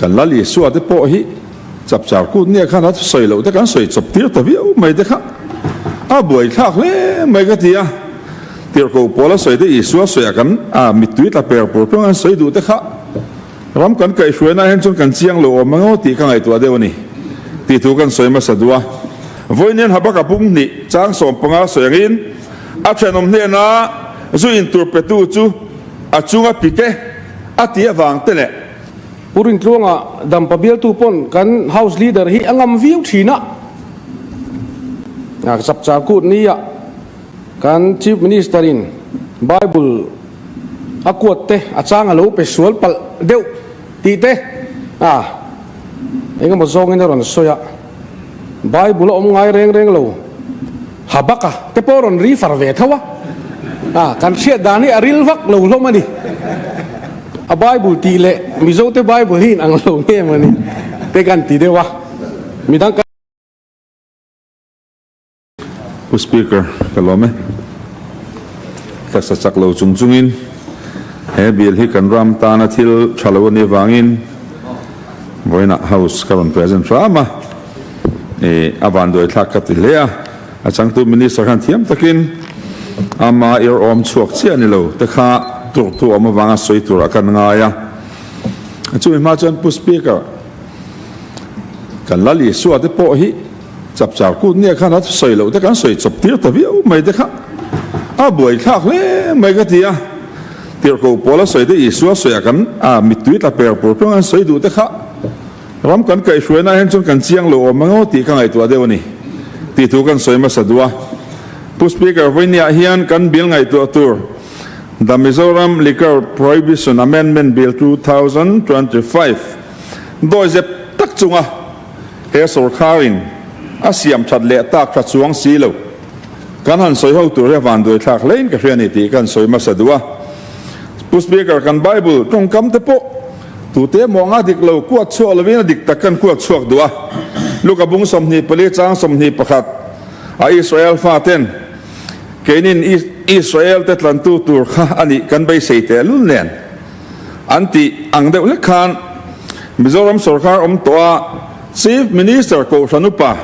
Kan Lal Isua te pawh hi chapchar kut nia khan a thusawi loh te kan sawi chawp tir ta viau mai te kha a buaithlak hle mai ka ti a. Tirhkoh pawl a sawi te Isua sawiah kan a mittui tla per pur pawng an sawi duh te kha ram kan kaihhruaina ah hian chuan kan chiang lo awm ang aw tih ka ngaihtuah deuh a ni tih thu kan sawi hmasa duh a. Vawiin Habaka pum hnih chang 15 sawi angin a thenawm hnena zu intur petu chu a chunga pike a ti avang te leh Pu Rintluanga dampa bialtu pawn kan House Leader hi a ngam viau thin a, chapchar kut nia kan Chief Minister in Bible a kuat te a chang a lo pe sual palh deuh tih te a engemaw zawngin a rawn sawi a, Bible a awm ngai reng reng lo Habaka te pawh a rawn ri far ve tho a, a kan hriat dan hi a ril vak lo hlawm a ni. A Bible tih leh Mizo te Bible hi inang lo nge maw ni te kan ti deuh a, midang kan. Pu Speaker, ka lawm e. Taksa chak lo chung chungin he bill hi kan ram tana thil tha lo a nih avangin vawiinah House ka rawn present hram a, ih a vanduai thlak ka ti hle a. A changtu Minister khan thiam takin ama ir awm chhuak chiah a ni lo te kha turtu awm avanga sawi turah kan ngai a. Chumi hma chuan Pu Speaker, kan Lal Isua te pawh hi chapchar kut nia khan a sawi loh te kan sawi chawp tir ta viau mai te kha a buaithlak hle mai ka ti a. Tirhkoh pawl a sawi te Isua sawiah kan a mittui tla per pur pawng an sawi duh te kha Ram kan kaihhruaina ah hian chuan kan chiang lo awm ang aw tih ka ngaihtuah deuh a ni tih thu kan sawi hmasa duh a. Pu Speaker, vawinia hian kan bill ngaihtuah tur The Mizoram Liquor Prohibition Amendment Bill 2025 dawi zep tak chunga he sawrkharin a siam that leh tak tha chuang si lo kan han sawi ho tur hi a vanduai thlak hlein ka hria a ni tih kan sawi hmasa duh a. Pu Speaker, kan Bible tawngkam te pawh Tute mawnga dik lo kuat chhuak lovin a dik tak kan kuat chhuak duh a. Luka bung 24 chang 21 a Israel faten keinin Israel te tlantu tur kha a nih kan beisei teh lul nen an tih ang deuh hlek khan Mizoram sorkar awm tawh a Chief Minister Kohhran upa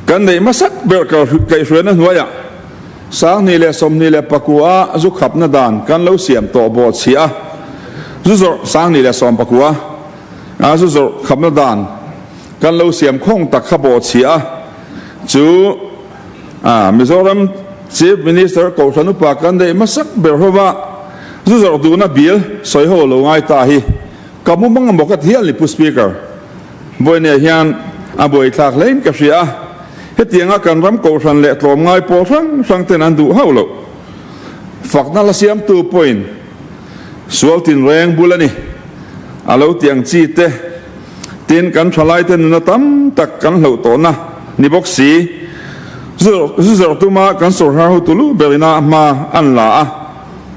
kan neih hmasak ber kaihhruaina hnuaiah 2029 a zu khapna dan kan lo siam tawh bawh chhia a, zu zawrh 2019 a zu zawrh khapna dan kan lo siam khawng tak kha bawh chhia a, chu a Mizoram Chief Minister Kohhran upa kan neih hmasak ber hova zu zawrh duhna bill sawi ho lo ngai ta hi ka mu mang maw ka ti hial ni Pu Speaker. Vawinia hian a buaithlak hlein ka hria a. Hetianga kan ram kohhran leh tlawmngai pawl hrang hrang ten an duh hauh loh. Fakna la siamtu pawhin sual tinreng bul a ni. A lo ti ang chi te, tin kan thalaite nuna tam tak kan hloh tawhna ni bawk si. Zu zawrh tuma kan sawrhar hotu lu berina hma an la a,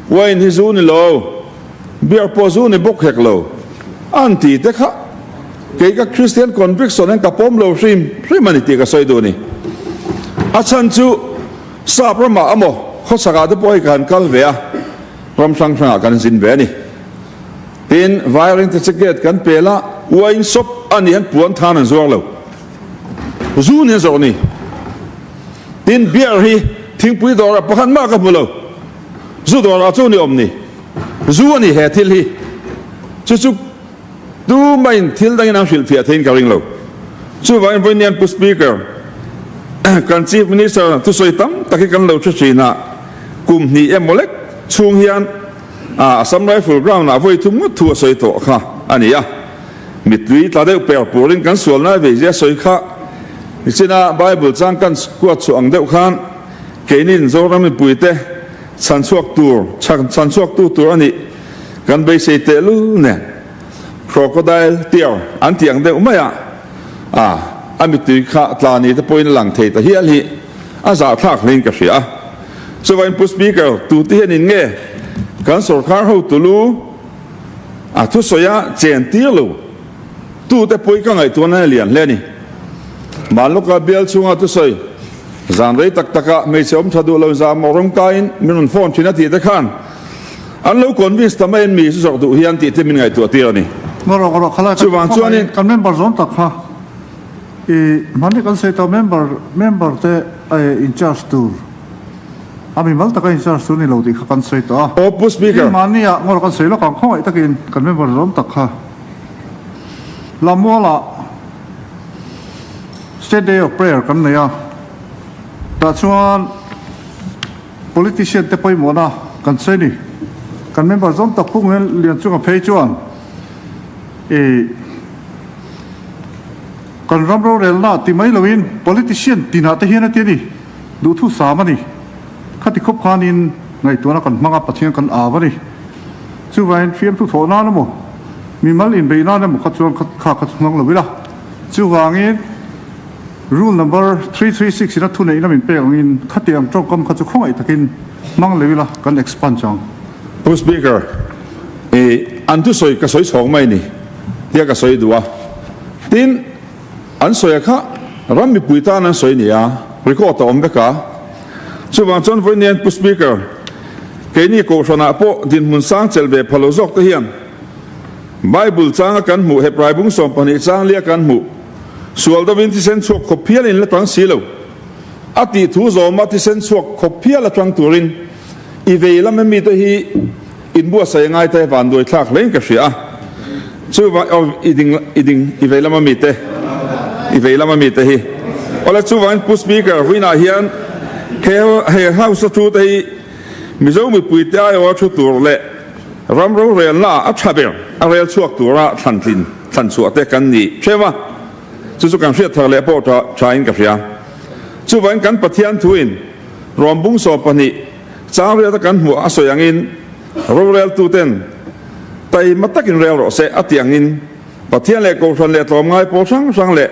wine hi zu ni lo, beer pawh zu ni bawk hek lo an ti te kha. Kei ka Christian conviction hian ka pawm lo hrim hrim a ni tih ka sawi duh a ni. A chhan chu sap ramah emaw khawchhakah te pawh hei ka han kal ve a, ram hrang hrangah kan zin ve a ni. Tin, Vairing te ticket kan pel a, wine shop a nih hian puan than an zuar lo. Zu nen zawrh a ni. Tin, beer hi thingpui dawrah pakhat mah ka hmu lo. Zu dawrah chu ni awm ni. Zu a ni he thil hi. Chu chu. Tumahin thil dangin an hrilhfiah theiin ka ring lo. Chuvangin vawiin Pu Speaker, kan Chief Minister thusawi tam tak hi kan lo hre thin a, kum hnih emaw lek chhung hian Assam Rifle Ground ah vawi thum ngawt thu a sawi tawh kha a ni a. Mittui tla deuh per purin kan sualna vei zia sawi kha nichina Bible chang kan kuat chhuah ang deuh khan keinin Zoram mipuite chhanchhuak tur chhanchhuaktu tur a nih Kan beisei tehlul nen crocodile tear an tih ang deuh mai a, a a mittui kha tla ni te pawhin a lang thei ta hial hi a zahthlak hlein ka hria a. Chuvain Pu Speaker, tute hianin nge kan sorkar hotu lu a thusawi a chen tir lo tute pawhin ka ngaihtuahna a lian hle a ni. Manloka bial chhunga thusawi zan rei tak taka hmeichhe awm tha duh lo zahmawh rawngkaiin min rawn phone thin a tih te khan, An lo convince ta mai an mi zu zawrh duh hian tih te min ngaihtuah tir a ni. Ngaw rawh khalai Chuvang chuanin. Kan member zawng tak kha i hmanni kan sawi tawh member member te in charge tur a mimal taka in charge tur ni lo tih kha kan sawi tawh a. Aw Pu Speaker. I hmanni ah ngaw rawh kan sawi lawk ang khawngaih takin kan member zawng tak kha Lamualah State Day of Prayer kan nei a tah chuan Politician te pawimawhna kan sawi ni. Kan member zawm tak Pu Nguyen Lian chunga phei chuan i kan ram rorelna ti mai loin politician tinah te hian a ti a ni, duhthu sam a ni. Khati khawp khanin ngaihtuahna kan hmang a, Pathian kan au a ni. Chuvangin fiamthu thawh nan emaw, mimal inbeih nan emaw kha chuan kha kha chu hmang lo ila. Chuvangin. Rule number 336 in a thuneihna min pek angin khatiang tawngkam kha chu khawngaih takin hmang leh ila kan expunge ang. Pu Speaker, i an thusawi ka sawi chhawng mai ni tia ka sawi duh a. Tin, an sawia kha ram mipui tan an sawi nia, record a awm vek a. Chuvang chuan vawiin Pu Speaker, keini Kohhranah pawh dinhmun sang chelh ve phalo zawk te hian Bible changa kan hmuh Hebrai bung 12 chang lia kan hmuh, Sual dovin thisen chhuak khawp phial in la tang si lo. A tih thu zawma thisen chhuak khawp phial a tang turin i vei lam emi te hi in buatsaih ngai te van duai thlak hlein ka hria a. Chuvang aw i ding i ding i vei lam ami te i vei lam ami te hi. Awle chuvangin Pu Speaker vawiinah hian he he House a thu te hi Mizo mipui te aiawha thu tur leh ram rorelna ah a tha ber a rel chhuak tura thlan tlin thlan chhuah te kan ni hrem a, chu chu kan hriat thar leh pawh tha thain ka hria. Chuvangin kan Pathian thuin Rom bung 12 chang riata kan hmuh a sawi angin roreltuten taima takin rel rawh se a tih angin Pathian leh Kohhran leh tlawmngai pawl hrang hrang leh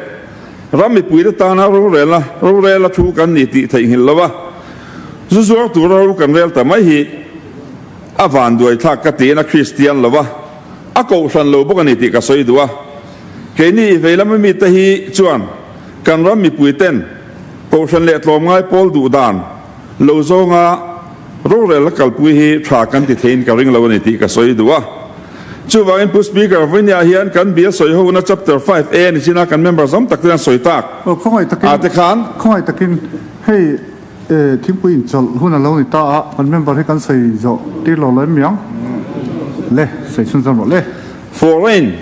ram mipuite tana rorelna rorela thu kan ni tih theihnghilh lo a, zu zuar tura ro kan rel ta mai hi A vanduai thlak ka tiin a Kristian lo a, a kohhran lo bawk a ni tih ka sawi duh a. Keini i vei lama mite hi chuan kan ram mipui ten kohhran leh tlawmngai pawl duh dan lo zawnga rorel a kalpui hi tha kan ti theiin ka ring lo a ni tih ka sawi duh a. Chuvangin Pu Speaker, vawinia hian kan bial sawi hona Chapter 5A ni chin a kan member zawm tak ten an sawi tak Aw, khawngaih takin, a te khan. Khawngaih takin hei. E, thingpui inchawlh hun a lo ni ta a, kan member hi kan sawi zawh tir lo lo em miang? Le, sawi chhun zawm rawh le. Foreign,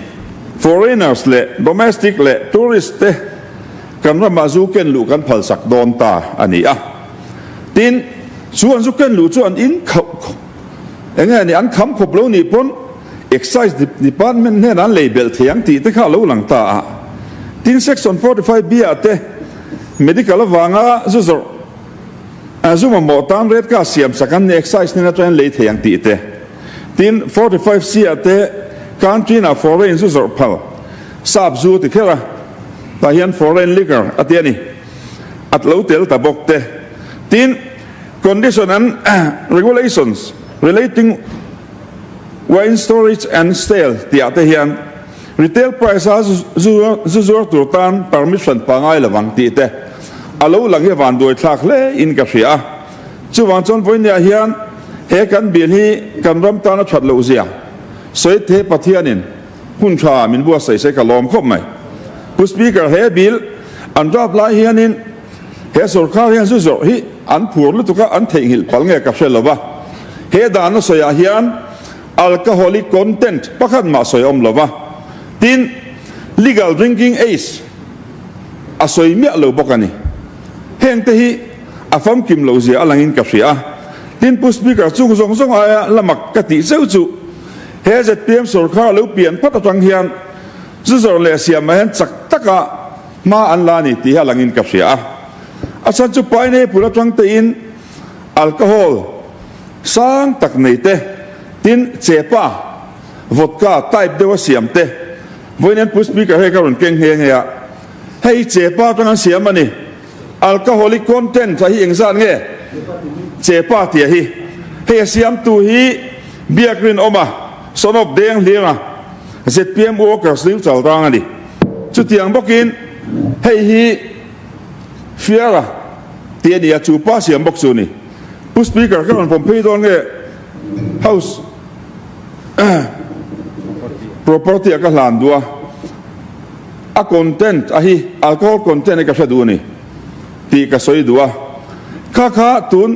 foreigners leh domestic leh tourist te kan ramah zu ken luh kan phalsak dawn ta a ni a. Tin, chu an zu ken luh chu an in khauh eng nge ni an kham khawp lo nih pawn Excise Department hnenah an lei belh thei ang tih te kha a lo lang ta a. Tin, Section 45B ah te Medical avanga zu zawrh zu mamawh tan red card siam sak an ni excise nen atangin lei thei ang tih te. Tin, 45 C ah te country ah foreign zu zawrh phal sap zu ti kher a, tah hian foreign liquor a ti a ni, a lo tel ta bawk te. Tin, condition and regulations relating wine storage and sale tih ah te hian Retail price a zu zuar tur tan permit hran pangai lovang tih te a lo lang hi vanduai thlak hle in ka hria a. Chuvang chuan vawinia hian he kan bill hi kan ram tan a that loh zia sawi the Pathianin hun tha min buatsaih se ka lawm khawp mai. Pu Speaker he bill an draft lai hianin he sorkar hian zu zawrh hi an phur lutuk a an theihnghilh palh nge ka hre lova. He dan a sawiah hian Alcoholic content pakhat mah sawi awm lova, tin, legal drinking age a sawi miah lo bawk a ni. Heng te hi a famkim loh zia a langin ka hria a, tin Pu Speaker chung zawng zawng aia la mak ka tih cheu chu he zpm sorkar a lo pian phat atang hian zu zawrh leh siamah hian chak taka hma an la a ni tih hi a langin ka hria a. A chhan chu pineapple atang tein alcohol Sang tak nei te, tin chepa, vodka, type deuh a siam te, vawiin Pu Speaker hei ka rawn keng nghe nghe a, hei chepa atang an siam a ni, alcoholic content a hi engzat nge chepa tia hi, hei a siamtu hi Biak Rinawma, son of Deng Hlianga, zpm workers Liu Chalrang a ni. Chutiang bawkin hei hi Fiara tih a ni a, chu pa siam bawk chu a ni. Pu Speaker ka rawn vawm phei dawn nge House. property a ka hlan duh a, a content a hi alcohol content hi ka hre duh a ni tih ka sawi duh a, kha kha tun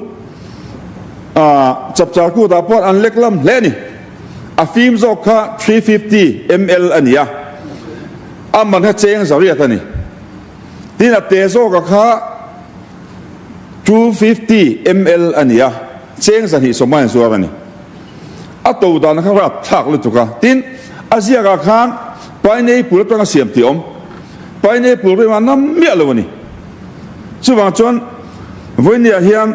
chapchar kutah pawh an lek lam hle a ni. A fim zawk kha 350 ml a ni a, a man kha cheng zariat a ni. Tin a te zawka kha 250 ml a ni a, cheng 220 in zuar a ni. A to dan kha rap thlak lutuk a. Tin, a ziakah khan pineapple atanga siam tih a awm. Pineapple rim a nam miah lo a ni. Chuvang chuan vawinia hian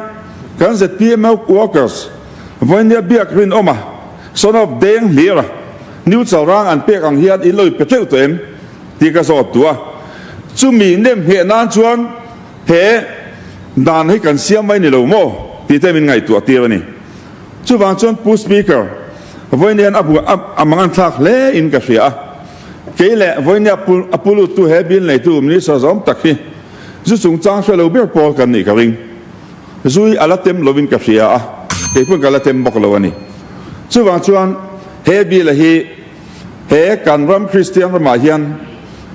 kan zpm workers vawinia biak rinawm a, son of Deng hlir a, New Chalrang an pek ang hian in lo in pe teuh tawh em? tih ka zawt duh a. Chumi nem ngheh nan chuan he dan hi kan siam mai ni lo maw tih te min ngaihtuah tir a ni. Chuvang chuan Pu Speaker, vawiin a bu a mang an thlak hle in ka hria a. Kei leh vawiin a pu luttu he bill neitu Minister zawm tak hi zu chungchang hre lo ber pawl kan nih ka ring. Zu hi a la tem lovin ka hria a, kei pawn ka la tem bawk lo a ni. Chuvang chuan he bill a hi he kan ram Kristian ramah hian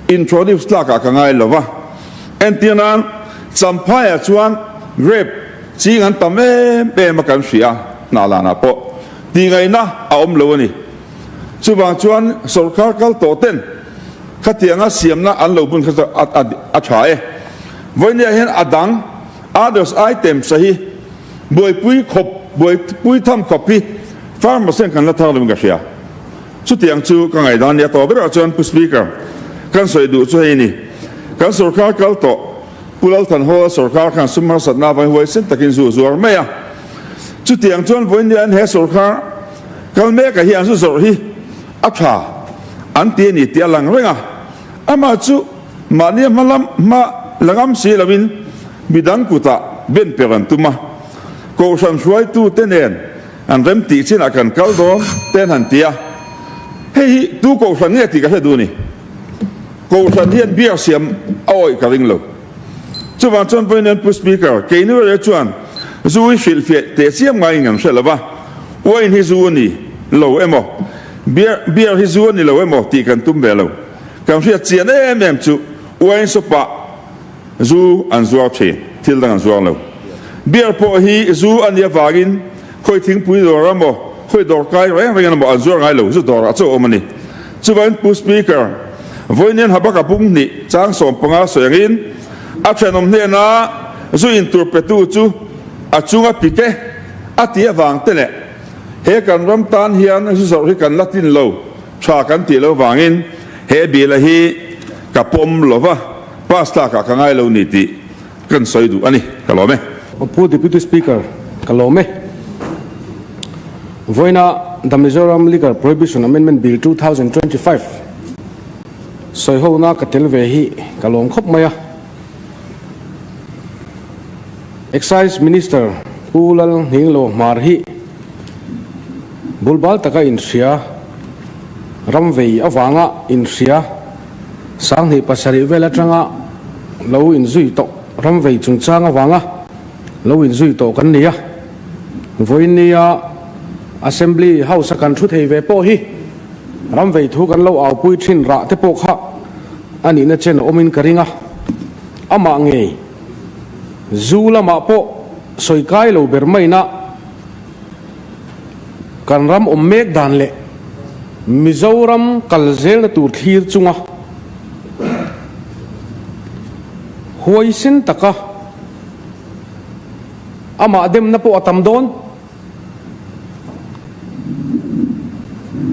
introduce tlakah ka ngai lo va. Entir nan Champhaiah chuan grape ching an tam em em a kan hria hnahlanah pawh tihngaihna a awm lo a ni. Chuvang chuan sorkar kal tawh ten khatianga siamna an lo bun kha chu a tha e. Vawinia hian a dang others items a hi buaipui khawp buaipui tham khawp hi farmers hian kan la thar lo in ka hria. Chutiang chu ka ngaihdan nia tawh berah chuan Pu Speaker, kan sawi duh chu hei ni. Kan sorkar kal tawh Pu Lalthanhawla sorkar khan sum harsatna avangin huaisen takin zu zuar mai a. Chutiang chuan vawiin he sorkar kal mekah hian zu zawrh hi a tha an ti a ni tih a lang reng a. Amah chu mahni a hma lam hma la ngam si loin midang kutah ben per an tum a. Kohhran hruaitute nen an rem tih chinah kan kal dawn te an han ti a. Hei hi tu kohhran nge tih ka hre duh a ni. Kohhran hian beer siam a awih ka ring lo. Chuvang chuan vawiin Pu Speaker, keini rere chuan zu hi hrilhfiah teh chiam ngaiin kan hre lo va, wine hi zu a ni lo emaw, beer beer hi zu a ni lo emaw tih kan tum ve lo. Kan hriat chian em em chu wine shop-ah zu an zuar thin, thil dang an zuar lo. Beer pawh hi zu a nih avangin khawi thingpui dawr emaw, khawi dawrkai reng reng emaw an zuar ngai lo, zu dawrah chauh a awm a ni. Chuvangin Pu Speaker, vawiin Habaka bung hnih chang 15 sawi angin a thenawm hnena zu in tur petu chu a chunga pik e a ti avang te leh he kan ram tan hian zu zawrh hi kan la tlin lo tha kan tih lo vangin he bill a hi ka pawm lova pass tlakah ka ngai lo ni tih kan sawi duh a ni. Ka lawm e. Pu Deputy Speaker, ka lawm e. Vawiina The Mizoram Liquor Prohibition Amendment Bill 2025 sawihona ka tel ve hi ka lawm khawp mai a. Excise Minister Pu Lal Nghinglo Hmar hi bulbal taka inhria, ram vei avanga inhria, 27 vel atanga lo inzui tawh ram vei chungchang avanga lo inzui tawh kan ni a. Vawiin nia Assembly House a kan thu thei ve pawh hi ram vei thu kan lo aupui thin rah te pawh kha a nihna chen a awmin ka ring a. Amah ngei zu lamah pawh sawi kai lo ber maina kan ram awm mek dan leh Mizoram kal zelna tur thlir chunga huaisen taka amah demna pawh a tam dawn.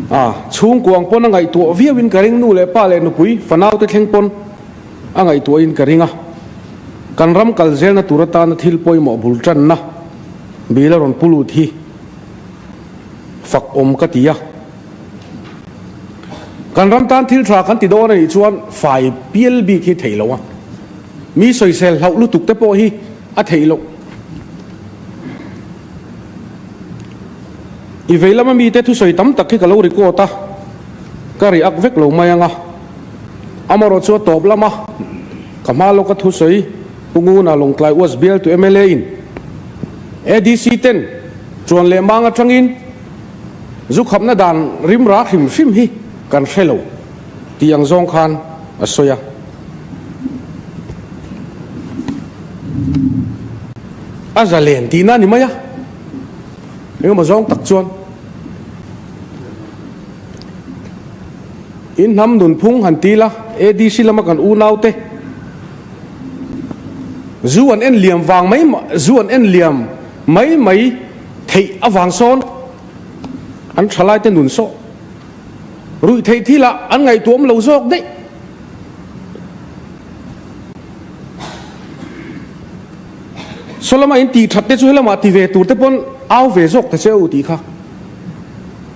A chhungkuang pawn a ngaihtuah viauin ka ring, nu leh pa leh nupui fanaute thleng pawn a ngaihtuahin ka ring a. Kan ram kal zelna tur atana thil pawimawh bul tanna bil a rawn pu lut hi fak awm ka ti a. Kan ram tan thil tha kan ti dawn a nih chuan fai pial bik hi theih loh a. Mi sawisel hlauh lutuk te pawh hi a theih loh. I vei lama mite thusawi tam tak hi ka lo record a, ka react vek lo mai ang a. Amarawh chu a tawp lama ka hma lawka thusawi Pu Nguna Lawngtlai West bialtu mla in ADC ten chuan leh mang atangin zu khapna dan rim rak hrim hrim hi. kan hre lo tih ang zawng khan a sawi a. A zalen tihna a ni mai a, engemaw zawng tak chuan in hnam nunphung han ti la, ADC lama kan unaute zu an en liam vang mai zu an en liam mai mai theih avang sawn an thalaite nun sawh ruih theih thilah an ngaihtuahawm lo zawk daih. Saw lama in tih that te chu helamah ti ve tur te pawn au ve zawk ta che u tih kha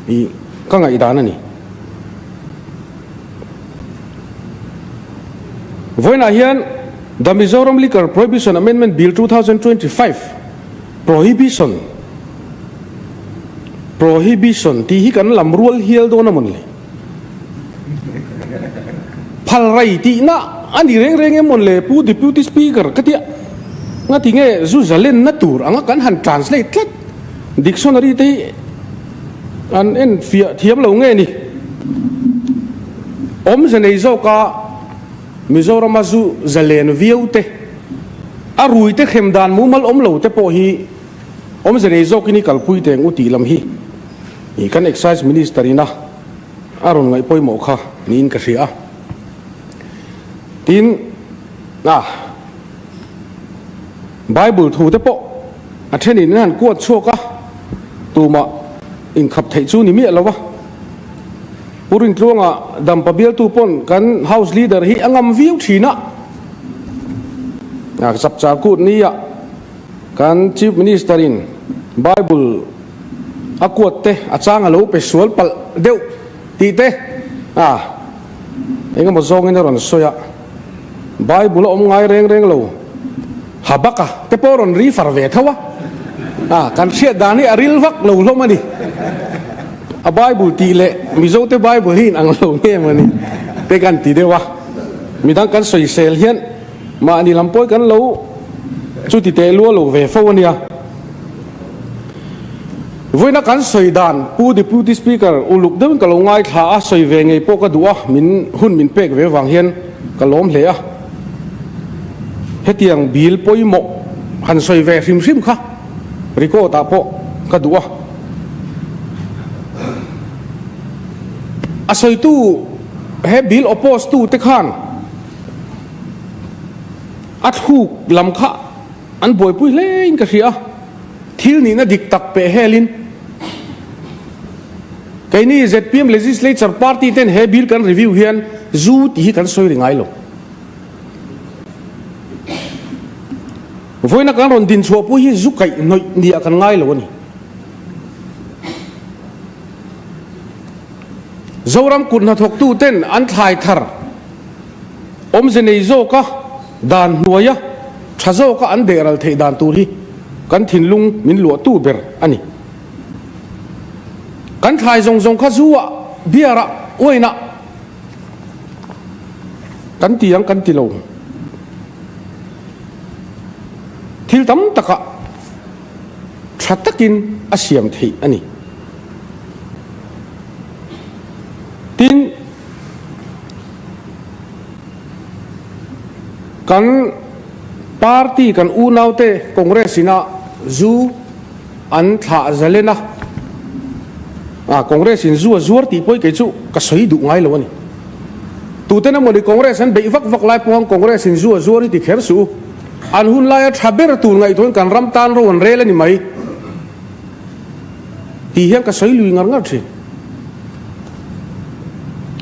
i ka ngaihdan a ni. Vawiinah hian The Mizoram Liquor Prohibition Amendment Bill 2025, Prohibition, Prohibition tih hi kan lam rual hial dawn a mawn le? Phal rai tihna a ni reng reng em mawn le Pu Deputy Speaker ka tia ngati nge zu zalenna tur anga kan han translate tlat dictionary te hi an en fiah thiam lo nge ni? Awmze nei zawka Mizorama zu zalen viau te, a rui te hrem dan mumal awm lo te pawh hi awmze nei zawkin i kalpui teng u tih lam hi kan Excise Minister ina a rawn ngaih pawimawh kha niin ka hria a. Tin, a Bible thu te pawh a thenin an han kuat chhuak a, tumah inkhap theih chu ni miah lo va. Pu Rintluanga Dampa bialtu pawn kan House Leader hi a ngam viau thin a, Chapchar kut nia kan Chief Minister in Bible a kuat te a chang a lo pe sual palh deuh tih te a engemaw zawngin a rawn sawi a, Bible a awm ngai reng reng lo Habaka te pawh a rawn ri far ve tho a, a kan hriat dan hi a ril vak lo hlawm a ni. A Bible tih leh Mizo te Bible hi inang lo nge maw ni te kan ti deuh a, midang kan sawisel hian mahni lam pawi kan lo chuti teh lua lo ve fo a nia. Vawiina kan sawi dan Pu Deputy Speaker uluk deuhin ka lo ngaithla a, sawi ve ngei pawh ka duh a, min hun min pek ve vang hian ka lawm hle a. Hetiang bill pawimawh han sawi ve hrim hrim kha record ah pawh ka duh a. A sawitu he bill oppose tu te khan a thluk lam kha an buaipui hle in ka hria a, thil nihna dik tak peh helin keini zpm Legislature Party ten he bill kan review hian zu tih hi kan sawi ri ngai lo. Vawiina kan rawn din chhuah pawh hi zu kaih hnawih nia kan ngai lo a ni. Zoram kut hnathawktu ten an thlai thar awmze nei zawka dan hnuaia tha zawka an dehral theih dan tur hi kan thinlung min luahtu ber a ni. Kan thlai zawng zawng kha zu ah, beer ah, wine ah kan ti ang kan ti lo. Thil tam takah tha takin a siam theih a ni. Tin, kan party kan unaute Congress ina zu an thlah zalen a, ah Congress in zu a zuar tih pawh hi kei chu ka sawi duh ngai lo a ni. Tuten emawni Congress an beih vak vak lai pawh khan Congress in zu a zuar hi ti kher suh u. An hun laia tha ber tur ngaihtuahin kan ram tan ro an rel a ni mai tih hian ka sawi lui ngar ngar thin.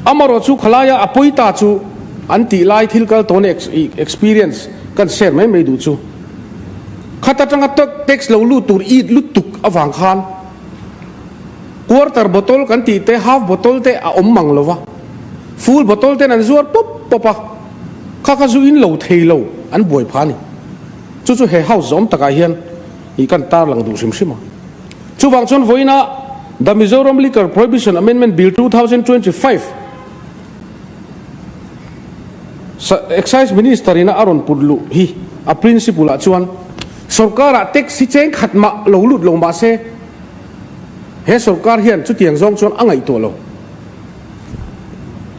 Amarawh chu khalaia a pawi ta chu an tih lai thil kal tawn experience kan share mai mai duh chu khat atanga tax lo lut tur it lutuk avang khan quarter bottle kan tih te half bottle te a awm mang lova full bottle ten an zuar pawp pawp a. Kha kha zu in lo thei lo an buai pha a ni. Chu chu he house zawm takah hian ih kan tarlang duh hrim hrim a. Chuvang chuan vawiina The Mizoram Liquor Prohibition Amendment Bill 2025 Excise Minister ina a rawn put luh hi a principle ah chuan sorkar ah tax hi cheng khat mah lo lut lo mah se he sorkar hian chutiang zawng chuan a ngaihtuah lo.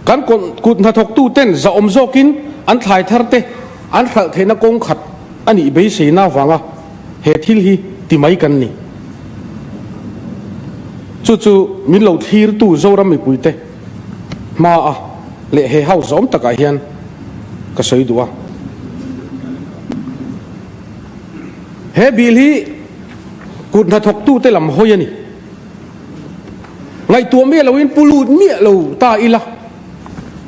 Kan kut hnathawktuten zahawm zawkin an thlai tharte an hralh theihna kawng khat a nih beiseina avanga he thil hi ti mai kan ni. Chu chu min lo thlirtu Zoram mipuite hmaa leh he house zawm takah hian ka sawi duh a. He bill hi kut hnathawktute lam hawi a ni. Ngaihtuah miah loin pu lut miah lo ta ila,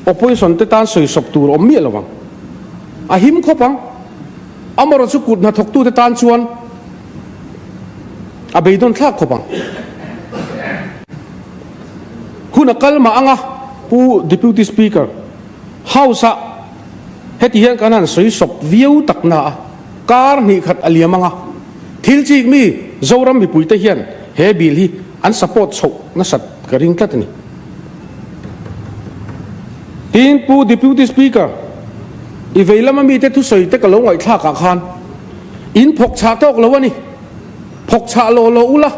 opposition te tan sawisawp tur awm miah lo ang. A him khawp ang. Amarawh chu kut hnathawktute tan chuan a beidawn thlak khawp ang. Hun a kal mah ang a, Pu Deputy Speaker, House-ah heti hian kan han sawisawp viau tak na a, kar hnih khat a liam ang a. Thil chik mi Zoram mipuite hian he bill hi an support chhoh nasat ka ring tlat a ni. Tin, Pu Deputy Speaker, i vei lama mite thusawi te ka lo ngaihthlak ah khan in phawk chhah tawk lo a ni. Phawk chhah law law ula.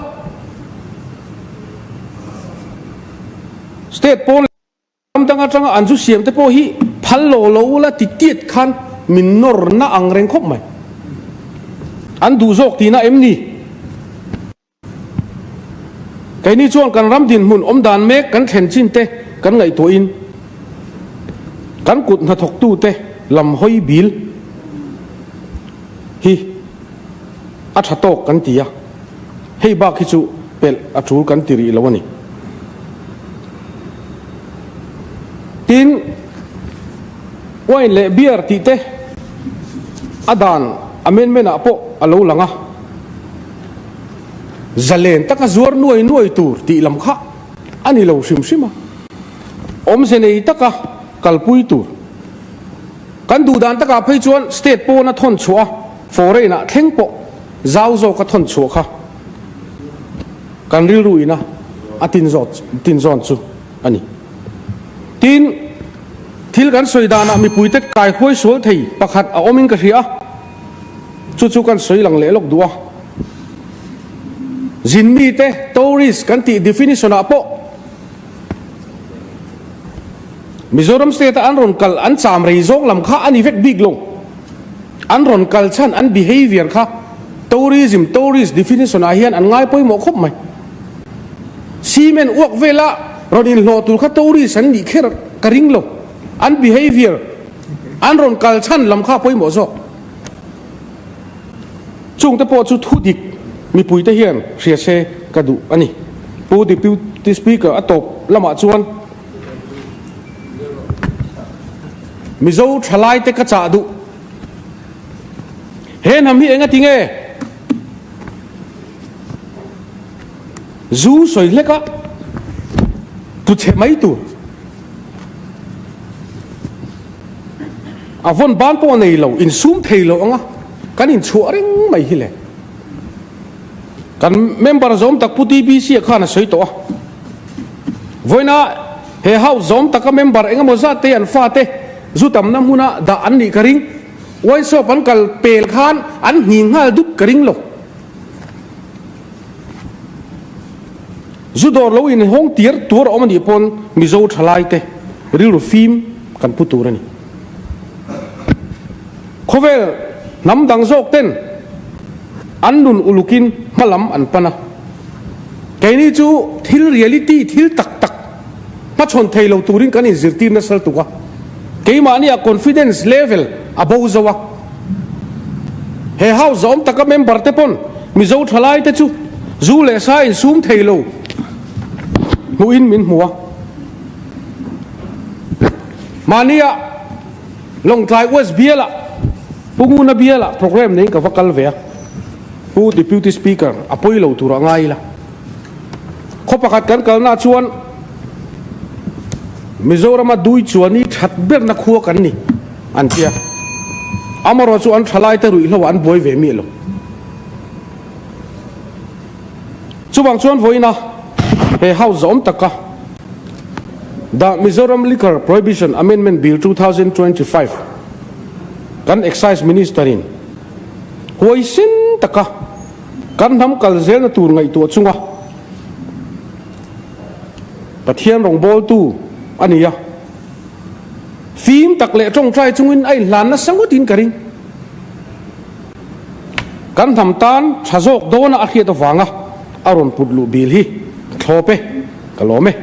State pawn Ram dang atanga an zu siam te pawh hi phal lo lo ula ti tiat khan min nawr na ang reng khawp mai. An duh zawk tihna em ni? Keini chuan kan ram dinhmun awm dan mek kan thlen chin te kan ngaihtuahin kan kut hnathawktu te lam hawi bil hi a tha tawk kan ti a, hei bak hi chu pelh a tul kan ti rih lo a ni. Tin, wine leh beer tih te a dan amendment ah pawh a lo lang a, zalen taka zuar nuai nuai tur tih lam kha a ni lo hrim hrim a, awmze nei taka kalpui tur. Kan duh dan takah phei chuan state pawna thawn chhuah a, foreign ah thleng pawh zau zawka thawn chhuah kha kan rilru ina a tin zawt tin zawn chu a ni. Tin, thil kan sawi danah mipuite kai huai sual thei pakhat a awmin ka hria a, chu chu kan sawi lang leh lawk duh a. Zin mite, tourist, kan tih definition ah pawh, Mizoram state a an rawn kal an cham rei zawk lam kha a ni vek bik lo. An rawn kal chhan an behaviour kha tourism, tourist definition ah hian an ngai pawimawh khawp mai. Cement uak vela rawn inhlawh tur kha tourist an nih kher ka ring lo. An behaviour, an rawn kal chhan lam kha a pawimawh zawk. Chungte pawh chu thu dik mipuite hian hria se ka duh a ni. Pu Deputy Speaker a tawp lamah chuan Mizo thalaite ka chah duh. He hnam hi enga tinge zu sawi hlek a tlu chhe mai tur. A vawn ban pawh a nei lo, insum thei lo anga kan inchhuah reng mai hi le. Kan member zawm tak Pu TBC-a khan a sawi tawh a. Vawiina he house zawm taka member eng emaw zat te an fate zu tamna hmuna dah an nih ka ring. Wine shop an kal pel khan an hni nghal dup ka ring lo. Zu dawr lo inhawng tir tur a awm a nih pawn Mizo thalai te rilru fim kan pu tur a ni. Khawvel hnam dang zawk ten an nun ulukin hma lam an pan a. Keini chu thil reality, thil tak tak hmachhawn thei lo turin kan inzirtir nasa lutuk a. Keimahnia confidence level a bo zo a. He house zawm taka member te pawn Mizo thalai te chu zu leh sa insum thei lo hmuhin min hmu a. Mahnia Lawngtlai West bialah Pu Nguna bialah programme neiin ka va kal ve a. Pu Deputy Speaker a pawi lo tur a ngai ila. Khaw pakhat kan kalna chuan Mizorama dui chuan i that berna khua kan ni an tia. Amarawh chu an thalaite ruihhlo ah an buai ve miah lo. Chuvang chuan vawiina he House zawm taka The Mizoram Liquor Prohibition Amendment Bill 2025 kan Excise Minister in huaisin taka kan hnam kal zelna tur ngaihtuah chunga Pathian rawngbawltu a ni a. Fim tak leh tawngtai chungin a inhlan nasa ngawtin ka ring. Kan hnam tan tha zawk dawna a hriat avanga a rawn put luh bil hi ka thlawp e, ka lawm e.